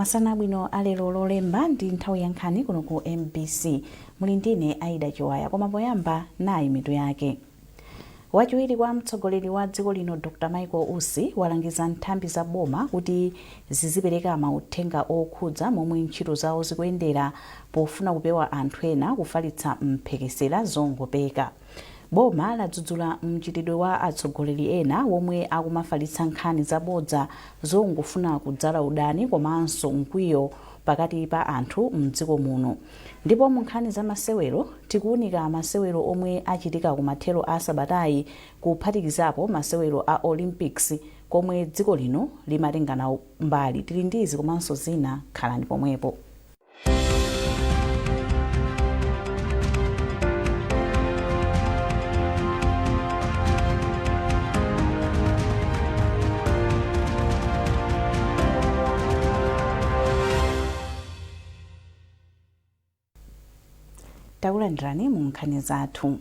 Masana abwino alero Lolemba ndi nthawi ya nkhani kuno ku MBC. Muli ndine Aida Chiwaya, koma poyamba nayi mitu yake. Wachiwiri kwa mtsogoleri wa dziko lino Dr Michael Usi walangiza nthambi za boma kuti zizipereka mauthenga okhudza momwe ntchito zawo zikuyendera pofuna kupewa anthu ena kufalitsa mphekesera zongopeka. Boma ladzudzula mchitidwe wa atsogoleri ena womwe akumafalitsa nkhani zabodza zongofuna kudzala udani komanso mkwiyo pakati pa anthu mdziko muno. Ndipo mu nkhani za masewero, tikuunika masewero omwe achitika kumathero a sabatayi kuphatikizapo masewero a Olympics komwe dziko lino limatenga nawo mbali. Tili ndi izi komanso zina, khalani pomwepo. Takulandirani mu nkhani zathu.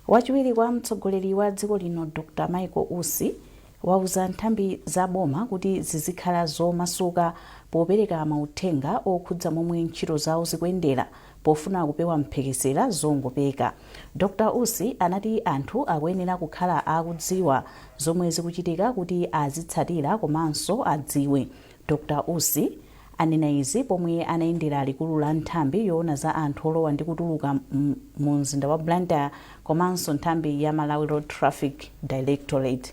Wachiwiri kwa mtsogoleri wa dziko lino Dr Michael Usi wauza nthambi za boma kuti zizikhala zomasuka popereka mauthenga okhudza momwe ntchito zawo zikuyendera pofuna kupewa mphekesera zongopeka. Dr Usi anati anthu akuyenera kukhala akudziwa zomwe zikuchitika kuti azitsatira komanso adziwe. Dr Usi anena izi pomwe anayendera likulu la nthambi yoona za anthu olowa ndi kutuluka mu mzinda wa Blantyre komanso nthambi ya Malawi Road Traffic Directorate.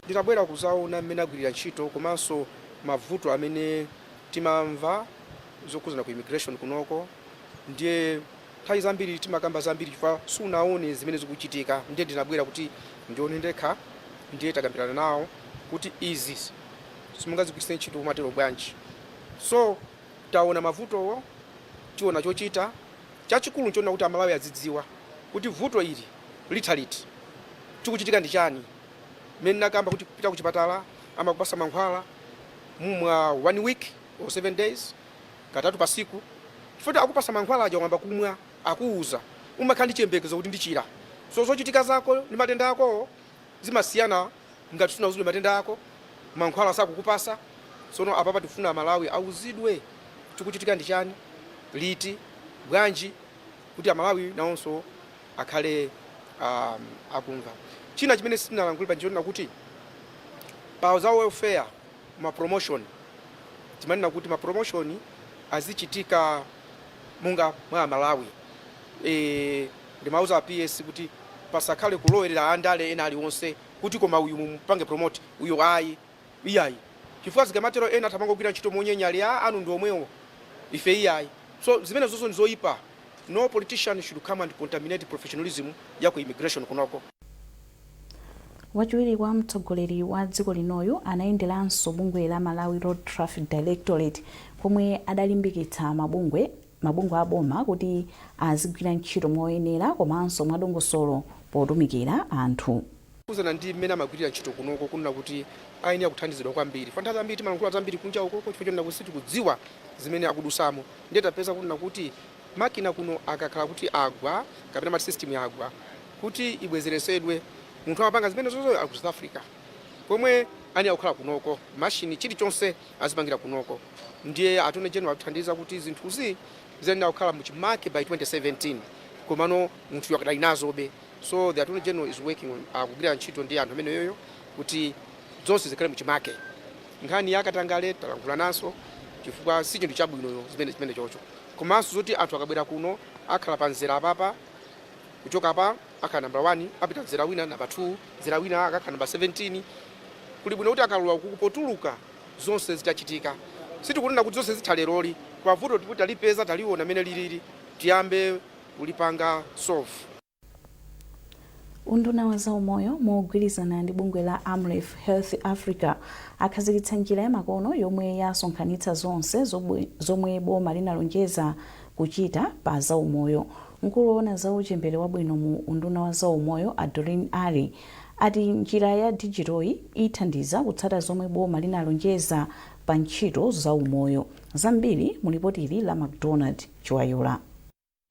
Ndinabwera kuzaona mmene agwirira ntchito komanso mavuto amene timamva zokhuzana ku immigration kunoko. Ndiye nthawi zambiri timakamba zambiri chifukwa sunaone zimene zikuchitika, ndiye ndinabwera kuti ndione ndekha. Ndiye takambirana nawo kuti izi simungazigwiritse ntchito kumatero bwanji. So taona mavutowo, tiona chochita. Chachikulu nchonena kuti Amalawi azidziwa kuti vuto ili litha liti, chikuchitika ndi chani. Mmene nakamba kuti kupita kuchipatala amakupasa mankhwala, mumwa 1 week or 7 days, katatu pasiku, chifukwa akupasa mankhwala aja wamba kumwa, akuuza, umakhala ndi chiyembekezo kuti ndichira. So zochitika zako ndi matenda akowo zimasiyana ngati sunauzidwe matenda ako, mankhwala sakukupasa. Sono apapa tikufuna Amalawi auzidwe chikuchitika ndi chani, liti, bwanji, kuti Amalawi nawonso akhale akumva. China chimene sitinalankhule pa nchonena kuti pa za welfare, ma promotion, timanena kuti ma promotion azichitika monga mwa Amalawi. Ndimauza PS kuti pasakhale kulowerera andale ena aliwonse kuti koma uyu mumpange promote, uyu ayi, iyayi, chifukwa zikamatero ena athamangogwira ntchito monyenyali, a anu ndi omwewo, ife iyayi. So zimene zonso ndizoyipa. No politician should come and contaminate professionalism ya ku immigration kunoko. Wachiwiri kwa mtsogoleri wa dziko linoyu anayenderanso bungwe la Malawi Road Traffic Directorate komwe adalimbikitsa mabungwe a boma kuti azigwira ntchito moyenera komanso mwadongosolo potumikira anthu. Kuzana ndi mmene amagwirira ntchito kunoko, kunena kuti ayenera kuthandizidwa kwambiri. Fa nthawi zambiri timalankhula zambiri kunja uko chifukwa chonena kuti sitikudziwa zimene akudusamo. Ndiye tapeza kunena kuti makina kuno akakhala kuti agwa kapena mati system yagwa, kuti ibwezeresedwe, munthu amapanga zimene zozo ali ku South Africa, pomwe ayenera kukhala kunoko, mashini chilichonse azipangira kunoko. Ndiye Attorney General atithandiza kuti zinthuzi ziyenera kukhala muchimake by 2017, komano munthu akadali nazobe. So the Attorney General is working on, akugwira ntchito ndi anthu ameneyoyo kuti zonse zikhale muchimake. Nkhani ya katangale talankhula naso, chifukwa si chinthu chabwino zimene chocho, komanso zoti anthu akabwera kuno akhala pa mzera apapa, kuchoka apa akhala number 1, apita mzera wina number 2, mzera wina akakhala number 17. Kuli bwino kuti akalowa ukuku, potuluka zonse zitachitika. Sitikunena kuti zonse zitha leroli, koma vuto tikuti talipeza, taliona mmene lilili, tiyambe kulipanga solve. Unduna wa zaumoyo mogwirizana ndi bungwe la Amref Health Africa akhazikitsa njira yamakono yomwe yasonkhanitsa zonse zomwe boma linalonjeza kuchita pa zaumoyo. Mkulu woona za uchembere wabwino mu unduna wa zaumoyo a Doreen Ali ati njira ya dijitoyi ithandiza kutsata zomwe boma linalonjeza pa ntchito zaumoyo. Zambiri mu lipotili la McDonald Chiwayula.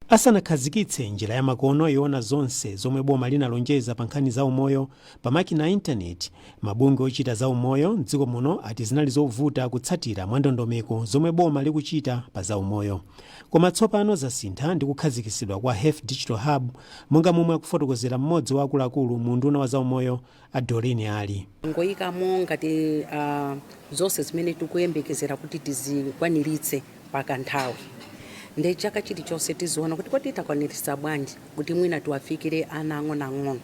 Asanakhazikitse njira yamakono yoona zonse zomwe boma linalonjeza pa nkhani za umoyo pa makina a intaneti, mabungwe ochita za umoyo mdziko muno ati zinali zovuta kutsatira mwa ndondomeko zomwe boma likuchita pa za umoyo. Koma tsopano zasintha ndi kukhazikitsidwa kwa Health Digital Hub, monga momwe akufotokozera mmodzi wa akuluakulu mu unduna wa zaumoyo, a Doreen Ali. Ngoyikamo ngati zonse zimene tikuyembekezera kuti tizikwaniritse pakanthawi, ndi chaka chilichonse tiziona kuti kodi takwaniritsa bwanji kuti mwina tiwafikire ana ang'onoang'ono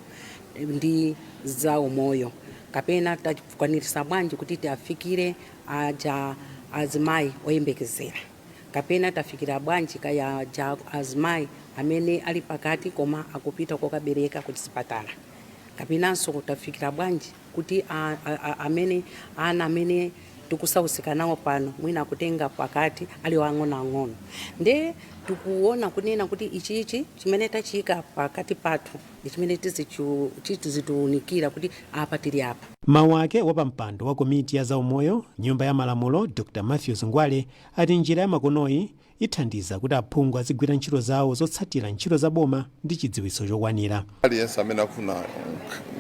ndi za umoyo, kapena takwaniritsa bwanji kuti tiafikire aja azimayi oyembekezera, kapena tafikira bwanji kaya aja azimayi amene ali pakati koma akupita kokabereka ku chipatala, kapenanso tafikira bwanji kuti amene ana amene tikusausika nawo pano mwina akutenga pakati ali ang'onoang'ono. Nde tikuona kunena kuti ichichi chimene tachiyika pakati pathu ndi chimene tizitiunikira kuti apa tili apa. Mawu ake, wapampando wa komiti ya zaumoyo nyumba ya malamulo, Dr Matthews Ngwale, ati njira yamakonoyi ithandiza kuti aphungu azigwira ntchito zawo zotsatira ntchito za boma ndi chidziwitso chokwanira. Aliyense amene akufuna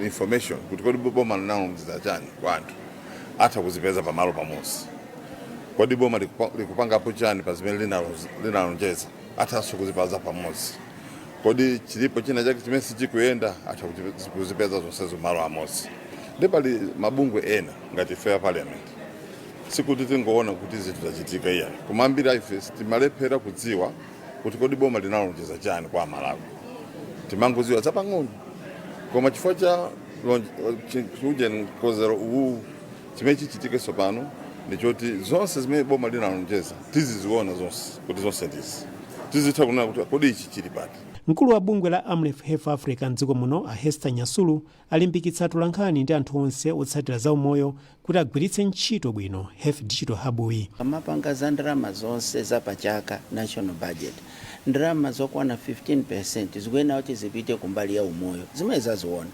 information kuti kodi boma linalonjeza chani kwa anthu atha kuzipeza pamalo pamodzi. Kodi boma likupangapo chani pa zimene linalonjeza, athanso kuzipeza pamodzi. Kodi chilipo china chake chimene sichikuyenda, atha kuzipeza zonsezo malo amodzi. Ndi pali mabungwe ena ngati ife ya parliament, sikuti tingoona kuti zinthu zachitika, iyayi, koma ambiri ife timalephera kudziwa kuti kodi boma linalonjeza chani kwa Amalawi. Timangodziwa zapang'ono, koma chifukwa cha ujeni mkonzero uwu, chimene chichitike tsopano ndichoti zonse zimene boma linalonjeza tiziziona zonse, kuti zonse ndizi tizitha kunena kuti kodi ichi chili pati. Mkulu wa bungwe la Amref Health Africa mdziko muno, a Hester Nyasulu, alimbikitsa atolankhani ndi anthu onse otsatira zaumoyo kuti agwiritse ntchito bwino Health Digital Hub yi. Amapanga za ndalama zonse zapachaka, national budget, ndalama zokwana 15% zikuyenera kuti zipite kumbali ya umoyo. Zimene zaziona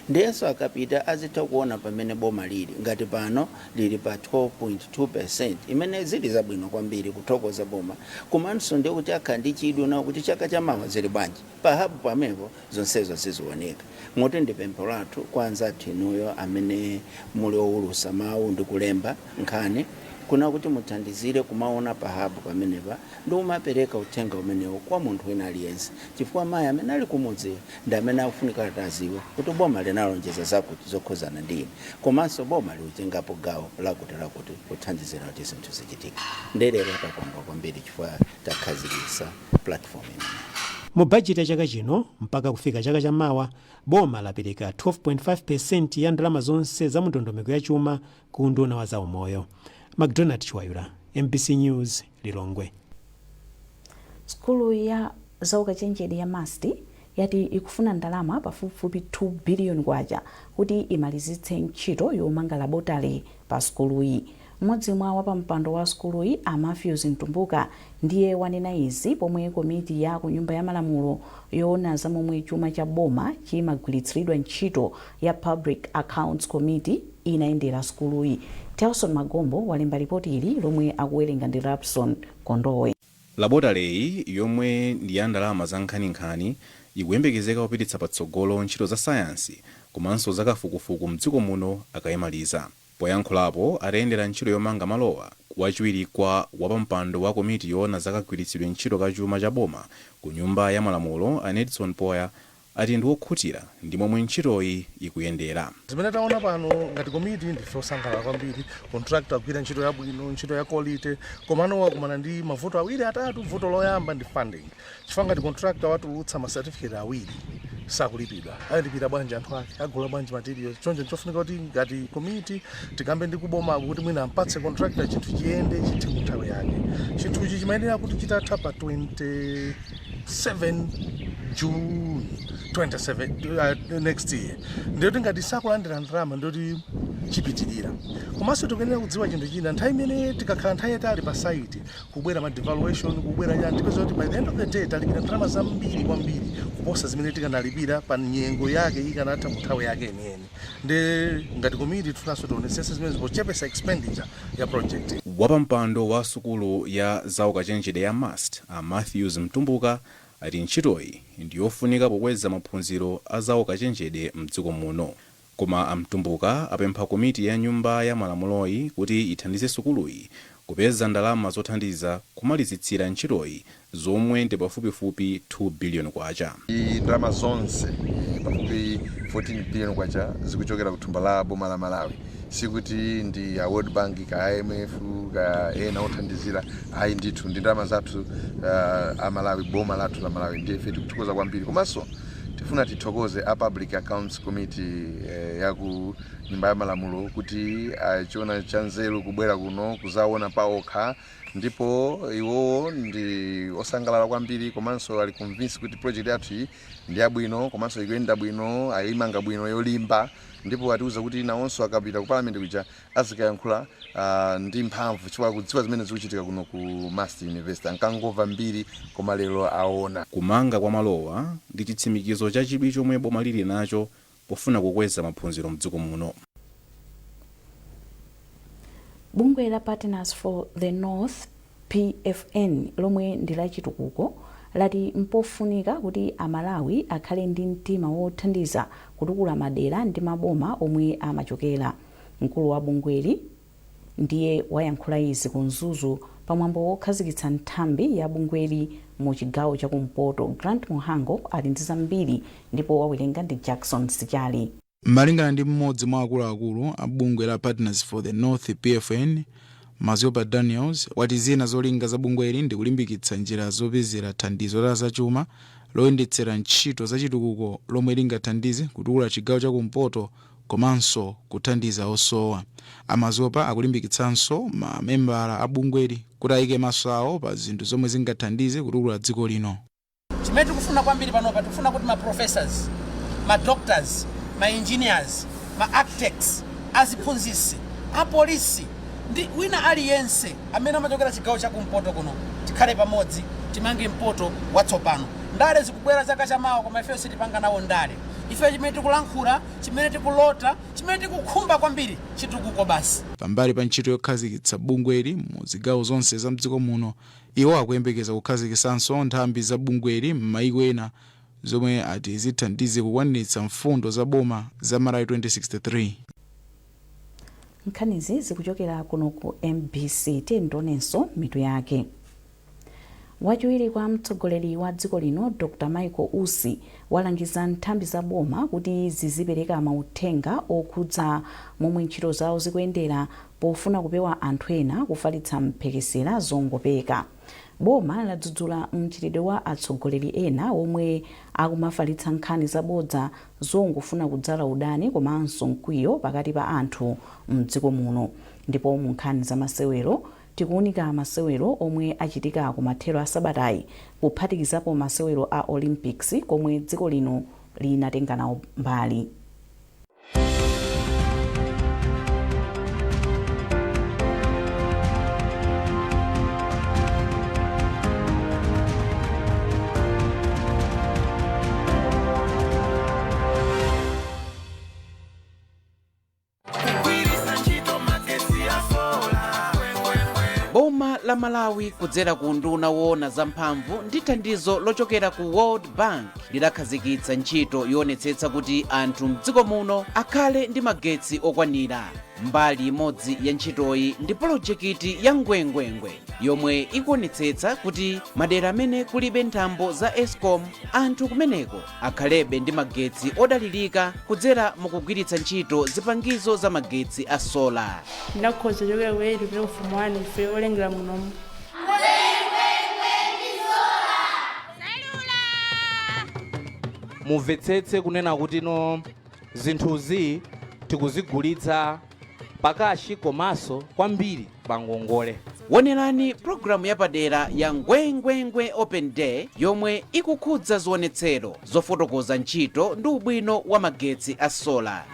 ndiyenso akapita azitha kuona pamene boma lili. Ngati pano lili pa 12.2%, imene zili zabwino kwambiri, kuthokoza boma. Komanso ndiye kuti akhala ndi chidwi nawo kuti chaka chamawa zili bwanji. Pa hub pamenepo zonsezo zizioneka. Moti ndi pempho lathu kwa anzathu inuyo amene muli owulusa mawu ndi kulemba nkhani kuna kuti muthandizire kumaona pa hub pamenepa ndi kumapereka uthenga umenewo kwa munthu wina aliyense, chifukwa mayi amene ali kumudzi ndi amene akufunika kuti aziwe kuti boma linalonjeza zakuti zokhuzana ndi ine, komanso boma likutengapo gawo lakuti lakuti kuthandizira kuti zinthu zichitike. Ndelero takondwa kwambiri chifukwa takhazikitsa platform imeneyi. Mu bajeti ya chaka chino mpaka kufika chaka chamawa, boma lapereka 12.5% ya ndalama zonse za mndondomeko ya chuma ku unduna wa zaumoyo. McDonald Chiwayula, MBC News, Lilongwe. Sukulu ya zaukachenjede ya MUST yati ikufuna ndalama pafupifupi 2 biliyoni kwacha kuti imalizitse ntchito yomanga laboratory pa sukuluyi. Mmodzi mwa wapampando wa sukuluyi, a Matthews Mtumbuka, ndiye wanena izi pomwe komiti ya ku Nyumba ya Malamulo yoona za momwe chuma cha boma chimagwiritsidwa ntchito ya Public Accounts Committee inayendera sukuluyi. Telson Magombo walemba ripoti ili lomwe akuwerenga ndi Rapson Kondowe. Laboratory yomwe ndi ya ndalama za nkhaninkhani ikuyembekezeka kupititsa patsogolo ntchito za sayansi komanso zakafukufuku mdziko muno akayimaliza. Poyankhulapo atayendera ntchito yomanga malowa, wachiwiri kwa wapampando wa komiti yoona zakagwiritsidwe ntchito ka chuma cha boma ku Nyumba ya Malamulo, a Nedson Poya, ati ndi wokhutira ndi momwe ntchitoyi ikuyendera. Zimene taona pano ngati komiti, ndife osangalala kwambiri. Contractor agwira ntchito yabwino, ntchito ya quality, komano wakumana ndi mavuto awiri atatu. Vuto loyamba ndi funding, chifukwa ngati contractor watulutsa ma certificate awiri sakulipidwa, ayalipira bwanji anthu ake? Agula bwanji materials? Choncho nchofunika kuti ngati komiti tikambe ndi kuboma kuti mwina ampatse contractor chinthu chiyende, chithe mu nthawi yake. Chinthuchi chimayenera kuti chitatha pa 27 June 27 next year. Ndiyoti ngati sakulandira ndalama, ndiyoti chipitirira. Komanso tikuyenera kudziwa chinthu china: nthawi imene tikakhala nthawi yayitali pa site, kubwera ma devaluation, kubwera chani, tipeza kuti by the end of the day talipira ndalama zambiri kwambiri kuposa zimene tikanalipira pa nyengo yake ikanatha mu nthawi yake yeniyeni. Ndi ngati komiti tifunanso tionetsetse zimene pochepesa expenditure ya project. Wapampando wa sukulu ya zaukachenjede ya MUST, a Matthews Mtumbuka, Ati ntchitoyi ndiyofunika pokweza maphunziro a zaukachenjede mdziko muno. Koma a Mtumbuka apempha komiti ya nyumba ya malamuloyi kuti ithandize sukuluyi kupeza ndalama zothandiza kumalizitsira ntchitoyi, zomwe ndi pafupifupi 2 billion kwacha. Ndalama zonse pafupi 14 billion kwacha zikuchokera kuthumba la boma la Malawi. Sikuti ndi a World Bank ka IMF ka ena othandizira, ayi ndithu, ndi ndalama zathu a Malawi, boma lathu la Malawi. Ndiye ife tikuthokoza kwambiri, komanso tifuna tithokoze a Public Accounts Committee ya ku nyumba ya malamulo kuti achiona cha nzeru kubwera kuno kuzaona paokha, ndipo iwowo ndi osangalala kwambiri, komanso ali convinced kuti project yathu iyi ndi yabwino, komanso ikuyenda bwino, ayimanga bwino, yolimba. Ndipo atiuza kuti nawonso akapita ku parliament kuja azikayankhula ndi mphamvu, chifukwa kudziwa zimene zikuchitika kuno ku MUST University. Ankangomva mbiri, koma lero aona. Kumanga kwa malowa ndi chitsimikizo cha chidwi chomwe boma lili nacho pofuna kukweza maphunziro mdziko muno. Bungwe la Partners for the North, PFN, lomwe ndi la chitukuko, lati mpofunika kuti Amalawi akhale ndi mtima wothandiza kutukula madera ndi maboma omwe amachokera. Mkulu wa bungweli ndiye wayankhula izi ku Mzuzu pamwambo wokhazikitsa nthambi ya bungweli mu chigawo chakumpoto. Grant Muhango ali ndi zambiri ndipo wawerenga ndi Jackson Sichali. Malingana ndi mmodzi mwa akuluakulu a bungwe la Partners for the North, PFN, Maziopa Daniels, wati zina zolinga za bungweli ndi kulimbikitsa njira zopezera thandizo la zachuma loyendetsera ntchito zachitukuko lomwe lingathandize kutukula chigawo chakumpoto komanso kuthandiza osowa. A Maziopa akulimbikitsanso mamembala a bungweli kuti ayike maso awo pa zinthu zomwe zingathandize kutukula dziko lino. Chimene tikufuna kwambiri panopa, tikufuna kuti ma professors, ma doctors, ma engineers, ma architects, aziphunzitsi, apolisi ndi wina aliyense amene amachokera chigawo chakumpoto kuno, tikhale pamodzi, timange mpoto watsopano. Ndale zikubwera chaka chamawa, koma ifeyo sitipanga nawo ndale. Ife chimene tikulankhula, chimene tikulota, chimene tikukhumba kwambiri, chitukuko basi. Pambali pa ntchito yokhazikitsa bungweli mu zigawo zonse za mdziko muno, iwo akuyembekeza kukhazikitsanso nthambi za bungweli m'mayiko ena, zomwe ati zithandize kukwaniritsa mfundo za boma za Malawi 2063. Nkhanizi zikuchokera kuno ku MBC. Tiyeni mitu yake. Wachiwiri kwa mtsogoleri wa dziko lino, Dr Michael Usi, walangiza nthambi za boma kuti zizipereka mauthenga okhudza momwe ntchito zawo zikuyendera pofuna kupewa anthu ena kufalitsa mphekesera zongopeka. Boma ladzudzula mchitidwe wa atsogoleri ena omwe akumafalitsa nkhani zabodza zongofuna kudzala udani komanso mkwiyo pakati pa anthu mdziko muno. Ndipo mu nkhani za masewero, tikuunika masewero omwe achitika ku mathero a sabatayi, kuphatikizapo masewero a Olympics komwe dziko lino linatenga nawo mbali. Kugwiritsa ntchito magetsi ya solar. Boma la Malawi kudzera ku unduna woona zamphamvu ndi thandizo lochokera ku World Bank lidakhazikitsa ntchito yoonetsetsa kuti anthu mdziko muno akhale ndi magetsi okwanira. Mbali imodzi ya ntchitoyi ndi polojekiti ya Ngwengwengwe, yomwe ikuonetsetsa kuti madera amene kulibe nthambo za ESCOM, anthu kumeneko akhalebe ndi magetsi odalirika kudzera mukugwiritsa ntchito zipangizo za magetsi a solar. Ndinakhoza kuchokera ku 8 kupita ku form 1 ife olengera munomu. Mumvetsetse kunena kuti no, zinthuzi tikuzigulitsa pa cash komanso kwambiri pa ngongole. Wonerani pulogalamu yapadera ya Ngwengwengwe Open Day, yomwe ikukhudza zionetsero zofotokoza ntchito ndi ubwino wa magetsi a solar.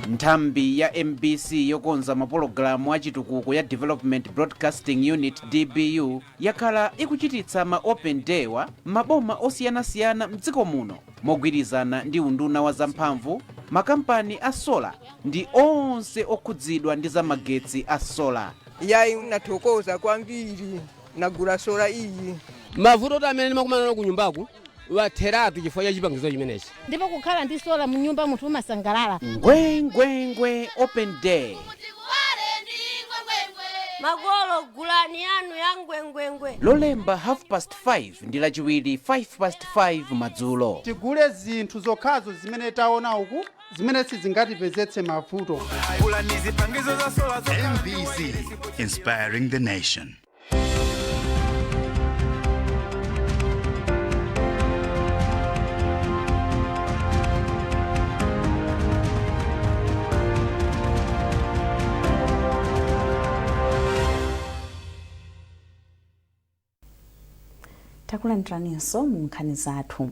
Nthambi ya MBC yokonza mapulogalamu achitukuko ya Development Broadcasting Unit, DBU, yakhala ikuchititsa ma open day wa maboma osiyanasiyana mdziko muno mogwirizana ndi unduna wa zamphamvu, makampani a solar ndi onse okhudzidwa ndi zamagetsi a solar. Yayi, nathokoza kwambiri, nagula solar iyi. Mavuto oti amene ndimakumana nawo ku nyumbaku watheratu chifukwa cha chipangizo chimenechi. Ndipo kukhala ndi sola mnyumba munthu umasangalala. Ngwengwengwe Open Day. Makolo, gulani yanu ya ngwengwengwe. Lolemba 5:30 ndi Lachiwiri 5:05 madzulo. Tigule zinthu zokhazo zimene taona uku zimene sizingatipezetse mavuto. Zipangizo za sola. MBC, inspiring the nation. Takulandiraninso mu nkhani zathu.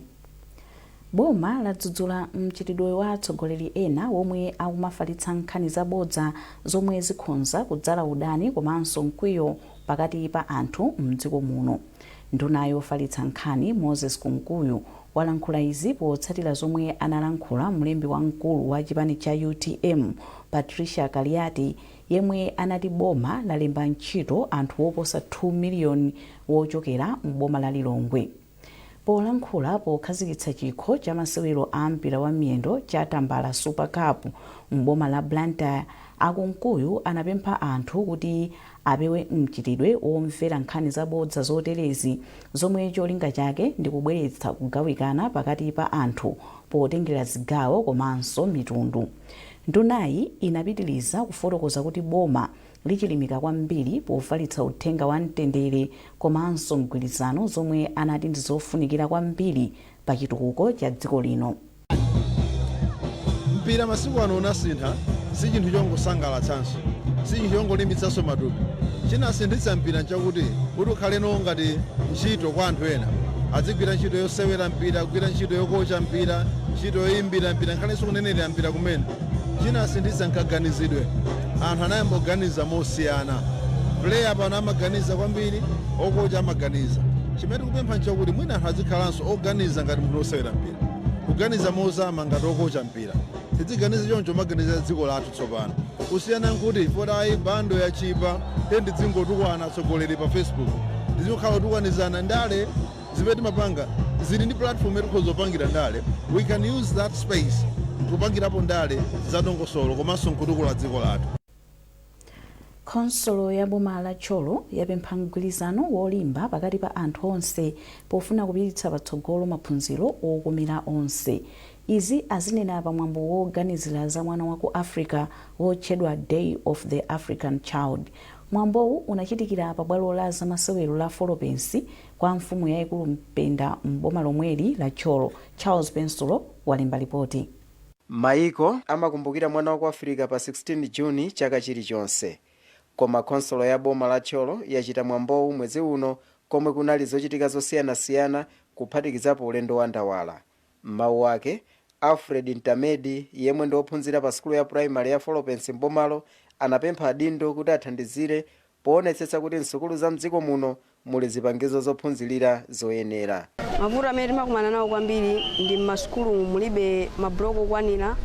Boma ladzudzula mchitidwe wa atsogoleri ena womwe akumafalitsa nkhani zabodza zomwe zikhonza kudzala udani komanso mkwiyo pakati pa anthu mdziko muno. Nduna yofalitsa nkhani Moses Kunkuyu walankhula izi potsatira zomwe analankhula mlembi wamkulu wa chipani cha UTM Patricia Kaliati, yemwe anati boma lalemba ntchito anthu oposa 2 miliyoni wochokera m'boma la Lilongwe. Polankhula pokhazikitsa chikho cha masewero a mpira wa miyendo cha Tambala Super Cup m'boma la Blantyre, a Kunkuyu anapempha anthu kuti apewe mchitidwe womvera nkhani zabodza zoterezi zomwe cholinga chake ndi kubweretsa kugawikana pakati pa anthu potengera zigawo komanso mitundu. Ndunayi inapitiliza kufotokoza kuti boma lichilimika kwambiri pofalitsa uthenga wa mtendere komanso mgwirizano zomwe anati ndi zofunikira kwambiri pa chitukuko cha dziko lino. Mpira masiku ano unasintha, si chinthu chongosangalatsanso, si chinthu chongolimbitsanso matupi. Chinasinthitsa mpira nchakuti kuti ukhaleno ngati ntchito kwa anthu ena, adzigwira ntchito yosewera mpira, kugwira ntchito yokocha mpira, ntchito yoyimbira mpira, nkhalenso kunenera mpira kumene. Chinasinthitsa nkaganizidwe, anthu anayamba kuganiza mosiyana. Player pano amaganiza kwambiri, okocha amaganiza. Chimene tikupempha nchakuti mwina anthu azikhalanso oganiza ngati munthu osewera mpira, kuganiza mozama ngati okocha mpira. Tidziganize choncho, maganiza dziko lathu tsopano kusiyana nkuti poti ayi bundle yachipa, te ndidzingotukwana atsogoleri pa Facebook, tizikhala kutukwanizana. Ndale zimene timapanga zili ndi platform yetikhoza kupangira ndale. We can use that space kupangirapo ndale zadongosolo komanso nkutukula dziko lathu. Khonsolo ya boma la Thyolo yapempha mgwirizano wolimba pakati pa anthu onse pofuna kupititsa patsogolo maphunziro okomera onse. Izi azinena pamwambo woganizira za mwana wa ku Africa wotchedwa Day of the African Child. Mwambowu unachitikira pabwalo la zamasewero la Folopensi kwa mfumu yayikulu Mpenda m'boma lomweli la Thyolo. Charles Pensulo walemba ripoti. Mayiko amakumbukira mwana wa ku Africa pa 16 Juni chaka chilichonse, koma khonsolo ya boma la Thyolo yachita mwambowu mwezi uno komwe kunali zochitika zosiyanasiyana, kuphatikizapo ulendo wa ndawala. M'mawu ake, Alfred Ntamedi, yemwe ndi wophunzira pa sukulu ya primary ya Folopensi mbomalo, anapempha adindo kuti athandizire poonetsetsa kuti msukulu za mdziko muno muli zipangizo zophunzirira zoyenera. Mavuto amene timakumana nawo kwambiri ndi m'masukulu mulibe mabuloko okwanira,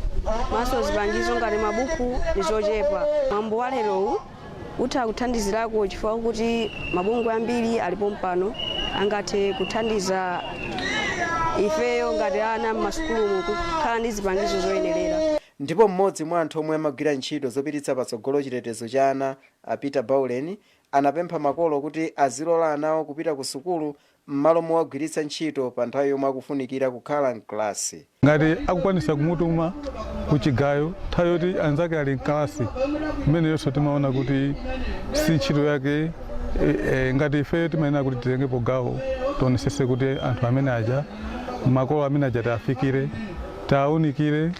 maso zipangizo ngati mabuku ndi zochepa. Mwambo wa lerowu utha kuthandizirako chifukwa kuti mabungwe ambiri alipo mpano angathe kuthandiza ifeyo ngati ana m'masukulumu kukhala ndi zipangizo zoyenerera. Ndipo mmodzi mwa anthu omwe amagwira ntchito zopititsa patsogolo chitetezo cha ana, a Peter Baulen, anapempha makolo kuti azilola anawo kupita ku sukulu m'malo mowagwiritsa ntchito pa nthawi yomwe akufunikira kukhala mklasi. Ngati akukwanisa kumutuma kuchigayo nthawi yoti anzake ali mkalasi, imeneyonso timaona kuti si ntchito yake. Ngati ifeyo timayenera kuti titengepo gawo, tionesese kuti anthu amene aja, makolo amene aja, tiafikire, tiawunikire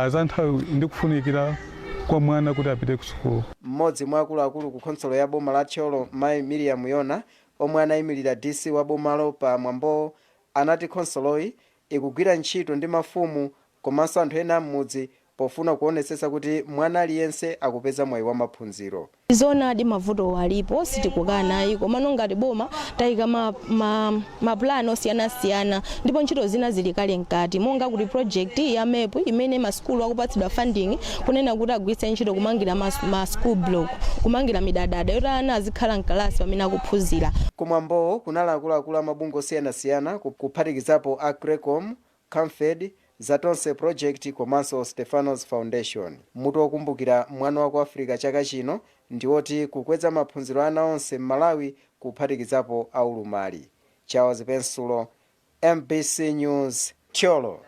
za nthawi ndi kufunikira kwa mwana kuti apite ku sukulu. Mmodzi mwa akuluakulu ku khonsolo ya boma la Thyolo, mayi Miriam Yona, omwe anayimirira DC wa bomalo pa mwambowo, anati khonsoloyi ikugwira ntchito ndi mafumu komanso anthu ena m'mudzi. Pofuna kuonetsetsa kuti mwana aliyense akupeza mwayi wa maphunziro. Zoonadi, mavuto alipo, sitikukana ayi, komano ngati boma tayika mapulani osiyanasiyana ndipo ntchito zina zili kale mkati, monga kuti project ya MEP imene masukulu akupatsidwa funding kunena kuti agwiritse ntchito kumangira ma school block, kumangira midadada yoti ana azikhala mkalasi pamene akuphunzira. Kumwambowo kunali akuluakulu amabungwe osiyanasiyana, kuphatikizapo a Creccom, Camfed, Zatonse Project komanso Stephanos Foundation. Mutu wokumbukira mwana wa ku Africa chaka chino ndiwoti kukweza maphunziro ana onse m'Malawi, kuphatikizapo aulumali. Charles Pensulo, MBC News, Thyolo.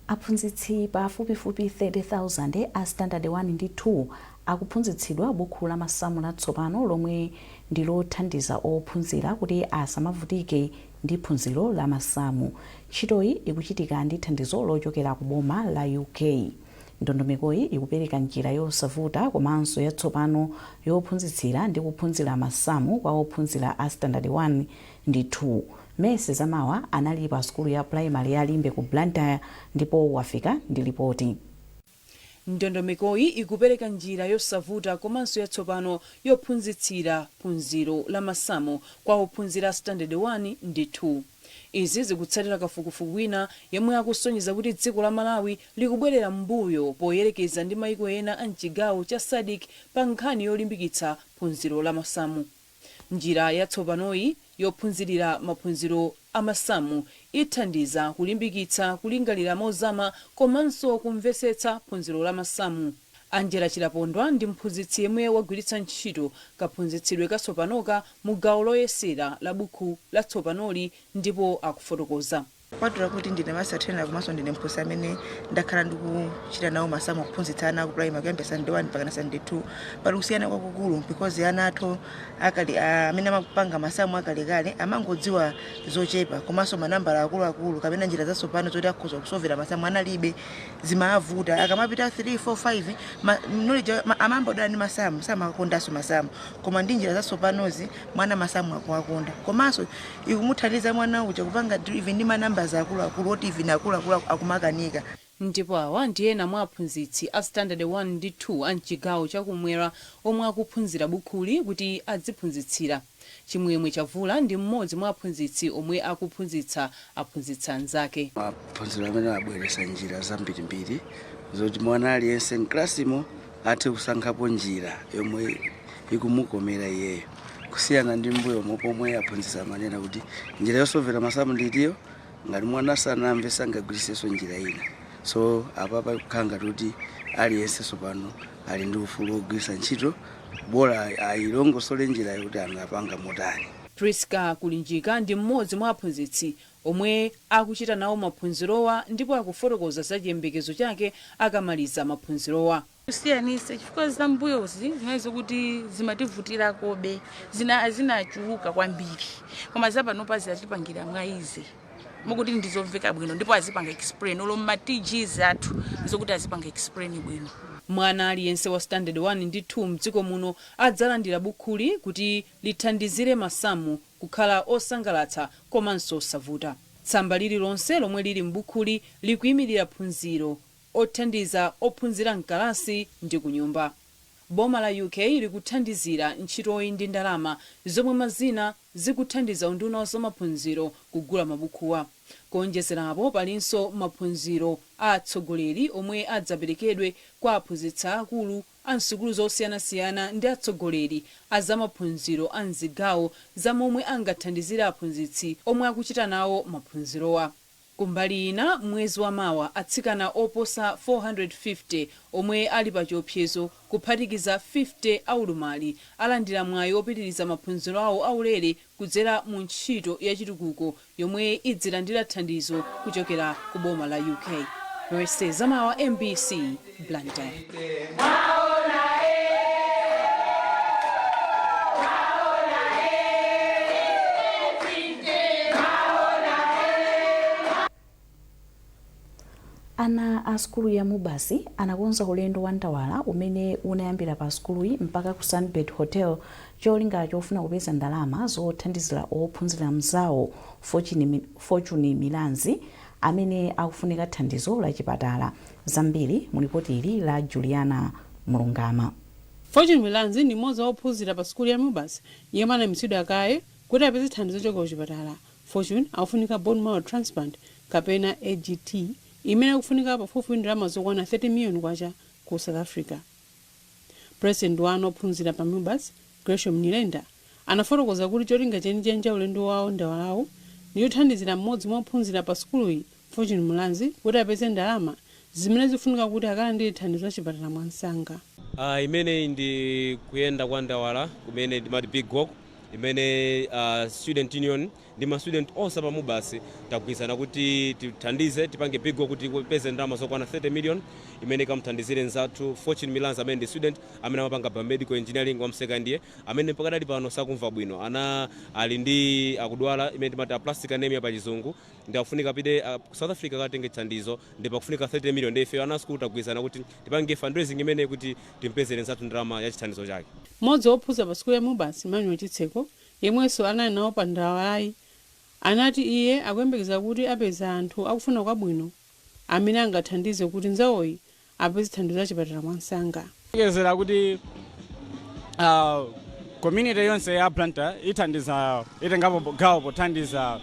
Aphunzitsi pafupifupi 30,000 a Standard 1 ndi 2 akuphunzitsidwa bukhu la masamu latsopano lomwe ndi lothandiza ophunzira kuti asamavutike ndi phunziro la masamu. Ntchitoyi ikuchitika ndi thandizo lochokera ku boma la UK. Ndondomekoyi ikupereka njira yosavuta komanso yatsopano yophunzitsira ndi kuphunzira masamu kwa ophunzira a Standard 1 ndi 2. Mercy Zamawa anali pa sukulu ya primary ya Limbe ku Blantyre ndipo wafika ndi lipoti. Ndondomekoyi ikupereka njira yosavuta komanso yatsopano yophunzitsira phunziro la masamu kwa ophunzira Standard 1 ndi 2. Izi zikutsatira kafukufuku wina yemwe akusonyeza kuti dziko la Malawi likubwerera m'mbuyo poyerekeza ndi maiko ena a mchigawo cha SADC pa nkhani yolimbikitsa phunziro la masamu. Njira yatsopanoyi yophunzirira maphunziro a masamu ithandiza kulimbikitsa kulingalira mozama komanso kumvetsetsa phunziro la masamu. Angela Chilapondwa ndi mphunzitsi yemwe wagwiritsa ntchito kaphunzitsidwe katsopanoka mu gawo loyesera la bukhu latsopanoli ndipo akufotokoza. Kupatula kuti ndine master trainer komanso ndine mphunzitsi amene ndakhala ndikuchita nawo masamu, kuphunzitsa ana ku primary kuyambira standard 1 mpaka na standard 2, pali kusiyana kwakukulu because ana athu akali amene amapanga masamu akalekale amangodziwa zochepa, komanso manambala akuluakulu kapena njira zatsopano zoti akhoza kusovera masamu analibe, zimavuta. Akamapita 3 4 5 knowledge amambodana ndi masamu, samakondanso masamu. Koma ndi njira zatsopanozi mwana masamu akuwakonda, komanso ikumuthandiza mwana uja kupanga even ndi manambala akuluakulu oti even akuluakulu akumakanika. Ndipo awa ndi ena mwa aphunzitsi a Standard 1 ndi 2 a mchigawo chakumwera omwe akuphunzira bukhuli kuti adziphunzitsira. Chimwemwe Chavula ndi mmodzi mwa aphunzitsi omwe akuphunzitsa aphunzitsi anzake. Maphunziro amene abweretsa njira zambirimbiri zoti mwana aliyense mklasimo athe kusankhapo njira yomwe ikumukomera iyeyo, kusiyana ndi mbuyomo pomwe aphunzitsi amanena kuti njira yosovera masamu nditiyo, ngati mwana sanamve sangagwiritsenso njira ina. So apapa kukhala ngati kuti aliyense tsopano ali ndi ufulu wogwiritsa ntchito, bola ayilongosole njira yokuti angapanga motani. Priska Kulinjika ndi mmodzi mwa aphunzitsi omwe akuchita nawo maphunzirowa ndipo akufotokoza za chiyembekezo chake akamaliza maphunzirowa. Kusiyanisa, chifukwa zambuyozi zinali zokuti zimativutirakobe, zina zinachuluka kwambiri, koma zapanopa zatipangira mwa easy mokuti ndizomveka bwino, ndipo azipanga explain olo ma TGs athu, zokuti azipanga explain bwino. Mwana aliyense wa Standard 1 ndi 2 mdziko muno adzalandira bukhuli kuti lithandizire masamu kukhala osangalatsa komanso osavuta. Tsamba lililonse lomwe lili m'bukhuli likuyimirira phunziro othandiza ophunzira mkalasi ndi kunyumba. Boma la UK likuthandizira ntchitoyi ndi ndalama zomwe mazina zikuthandiza unduna wa zamaphunziro kugula mabukhuwa. Kuonjezerapo, palinso maphunziro a atsogoleri omwe adzaperekedwe kwa aphunzitsi akulu a msukulu zosiyanasiyana ndi atsogoleri a zamaphunziro a mzigawo za momwe angathandizire aphunzitsi omwe akuchita nawo maphunzirowa. Kumbali ina, mwezi wa mawa atsikana oposa 450 omwe ali pa chiopsezo, kuphatikiza 50 aulumali, alandira mwayi opitiriza maphunziro awo aulere kudzera mu ntchito yachitukuko yomwe idzilandira thandizo kuchokera ku boma la UK. Mercy Zamawa, MBC, Blantyre. Ana a sukulu ya Mubasi anakonza ulendo wa ndawala umene unayambira pa sukuluyi mpaka ku Sunbird Hotel, cholinga chofuna kupeza ndalama zothandizira ophunzira mzawo Fortune Milanzi amene akufunika thandizo la chipatala. Zambiri mu lipoti ili la Juliana Mulungama. Fortune Milanzi ndi mmodzi wa ophunzira pa sukulu ya MUBAS yemwe anayimitsidwa kaye kuti apeze thandizo lochoka kuchipatala. Fortune akufunika bone marrow transplant kapena AGT imene akufunika pafupifupi ndalama zokwana 30 miliyoni kwacha ku South Africa. President wa ana ophunzira pa MUBAS, Gresham Nyirenda, anafotokoza kuti cholinga chenicheni cha ulendo wawo ndawalawu ndi chothandizira mmodzi mwa ophunzira pa sukuluyi, Fortune Mulanzi, kuti apeze ndalama zimene zikufunika kuti akalandire thandizo la chipatala mwansanga. Imeneyi ndi kuyenda kwa ndawala kumene ndimati big walk, imene student union ndi ma student onse pa MUBAS tagwirizana kuti tithandize, tipange big walk kuti tipeze ndalama zokwana 30 million imene ikamuthandizire nzathu Fortune Milanzi, amene ndi student amene amapanga biomedical engineering wa second year, amene pakadali pano sakumva bwino, ana ali ndi akudwala imene timati aplastic anemia pa Chizungu, ndi akufunika apite ku South Africa akatenge thandizo, ndi pakufunika 30 million. Ndi ife ana school tagwirizana kuti tipange fundraising imene kuti timpezere nzathu ndalama ya chithandizo chake. Mmodzi wophunzira pa sukulu ya MUBAS, Emmanuel Chitseko, yemwenso anali nawo pa ndawalayi, anati iye akuyembekeza kuti apeza anthu akufuna kwabwino amene angathandize kuti nzawoyi apeze thandizo la chipatala mwansanga. Kuyembekezera kuti community yonse ya Blantyre ithandiza, itengapo gawo pothandiza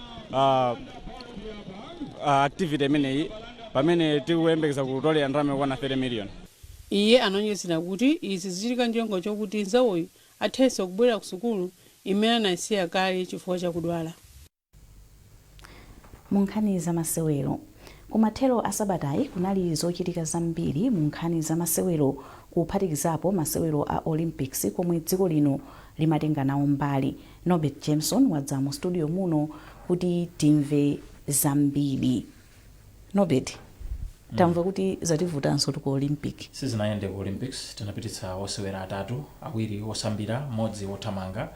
activity imeneyi, pamene tikuyembekeza kutolera ndalama yokwana 30 million. Iye anaonjezera kuti izi zichitika ncholinga chokuti nzawoyu athenso kubwerera ku sukulu imene anayisiya kale chifukwa chakudwala. Mu nkhani za masewero, kumathero a sabatayi kunali zochitika zambiri mu nkhani za masewero, kuphatikizapo masewero a Olympics komwe dziko lino limatenga nawo mbali. Norbert Jameson wadza mu studio muno kuti timve zambiri. Norbert, tamva kuti zativutanso ku Olympic. Sizinayende ku Olympics. Tinapititsa osewera atatu, awiri osambira, mmodzi wothamanga.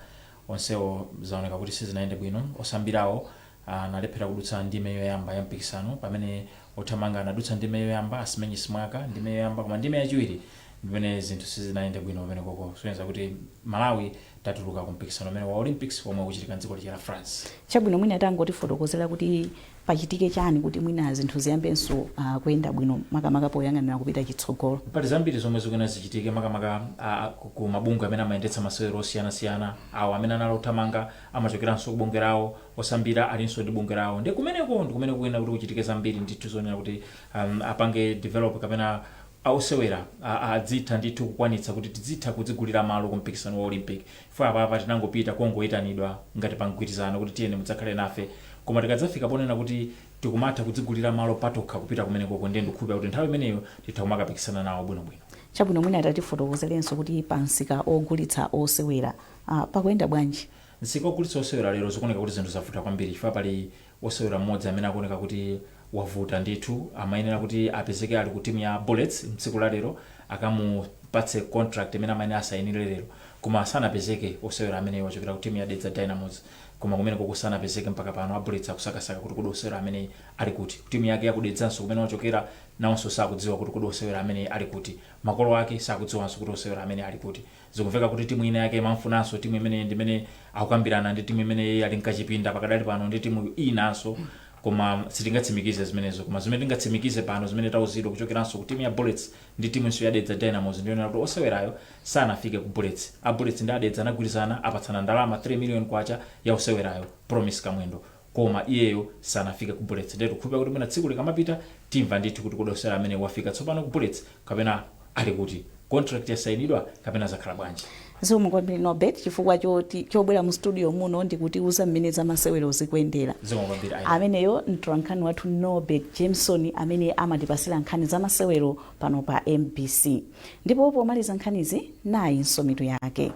Onsewo zaoneka kuti sizinayende bwino. Osambirawo analephera kudutsa ndime yoyamba ya mpikisano, pamene othamanga anadutsa ndime yoyamba, Asimenye Simwaka, ndime yoyamba, koma ndime yachiwiri ndimene zinthu sizinayende bwino pamene koko kusonyeza kuti Malawi tatuluka ku mpikisano umene wa Olympics omwe ukuchitika mdziko lija la France. Chabwino, mwina tangotifotokozera kuti pachitike chani kuti mwina zinthu ziyambenso kuyenda bwino, makamaka poyang'anira kupita chitsogolo? Pali zambiri zomwe zikuyenera zichitike, makamaka ku mabungwe amene amayendetsa masewero osiyanasiyana. Awo amene anali othamanga amachokeranso ku bungwe lawo, osambira alinso ndi bungwe lawo, ndi kumeneko ndi kumene kuyenera kuti kuchitike zambiri ndithu zonena kuti apange develop kapena osewera adzitha ndithu kukwanitsa kuti tizitha kudzigulira malo ku mpikisano wa Olympic. Ifo apapa tinangopita kongoyitanidwa ngati pa mgwirizano kuti tiyeni mudzakhale nafe, koma tikadzafika ponena kuti tikumatha kudzigulira malo patokha kupita kumenekoko, ndiye ndikukhulupirira kuti nthawi imeneyo titha kumakapikisana nawo bwinobwino. Chabwino, mwina tatifotokozerenso kuti pa msika ogulitsa osewera pakuyenda bwanji? Msika ogulitsa osewera lero zikuoneka kuti zinthu zavuta kwambiri, chifukwa pali osewera mmodzi amene akuoneka kuti wavuta ndithu. Amayenera kuti apezeke ali ku timu ya Bullets mtsiku la lero, akamupatse contract imene amayenera asayinire lero, koma sanapezeke. Osewera ameneyo wachokera ku timu ya Dedza Dynamos, koma kumene koko sanapezeke mpaka pano. A Bullets akusakasaka kuti kodi osewera ameneyi ali kuti. Timu yake yakudedzanso kumene wachokera nawonso sakudziwa kuti kodi osewera ameneyi ali kuti. Makolo ake sakudziwanso kuti osewera amene ali kuti. Zikumveka kuti timu ina yake imamfunanso. Timu imeneyi ndimene akukambirana ndi timu imeneyi, ali mkachipinda pakadali pano ndi timu inanso, koma sitingatsimikize zimenezo. Koma zimene tingatsimikize pano, zimene tauzidwa kuchokeranso ku timu ya Bullets ndi timunso ya Dedza Dynamos, ndiyonena kuti osewerayo sanafike ku Bullets. A Bullets ndi Adedza anagwirizana, apatsana ndalama 3 million kwacha ya osewerayo Promise Kamwendo, koma iyeyo sanafike ku Bullets. Ndiye tikukhulupirira kuti mwina tsiku likamapita timva ndithu kuti kodi osewera amene wafika tsopano ku Bullets kapena ali kuti, contract yasayinidwa kapena zakhala bwanji. Zikomo kwambiri, Norbert, chifukwa choti chobwera mu studio muno ndikutiuza mmene zamasewero zikuyendera. Zikomo kwambiri, Aida. Ameneyo mtolankhani wathu Norbert Jameson, amene amatipasira nkhani zamasewero pano pa MBC. Ndipo pomaliza nkhanizi, nayinso mitu yake.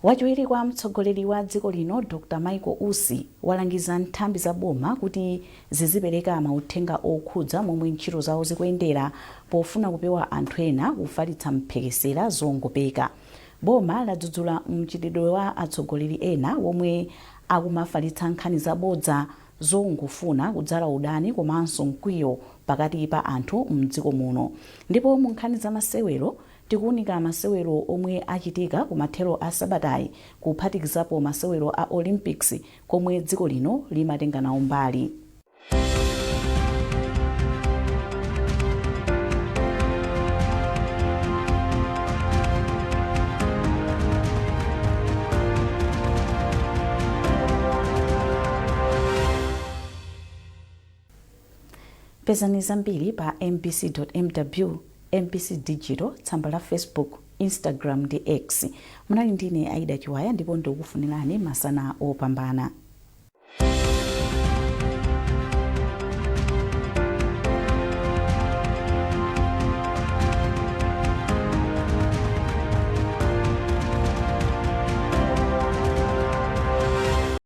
Wachiwiri kwa mtsogoleri wa dziko lino Dr Michael Usi walangiza nthambi za boma kuti zizipereka mauthenga okhudza momwe ntchito zawo zikuyendera, pofuna kupewa anthu ena kufalitsa mphekesera zongopeka. Boma ladzudzula mchitidwe wa atsogoleri ena womwe akumafalitsa nkhani zabodza zongofuna kudzala udani komanso mkwiyo pakati pa anthu mdziko muno. Ndipo mu nkhani za masewero, tikuunika masewero omwe achitika kumathero a sabatayi, kuphatikizapo masewero a Olympics komwe dziko lino limatenga nawo mbali. Pezani zambiri pa mbc.mw, MBC Digital, tsamba la Facebook, Instagram ndi X. Munali ndine Aida Chiwaya ndipo ndikukufunirani masana opambana.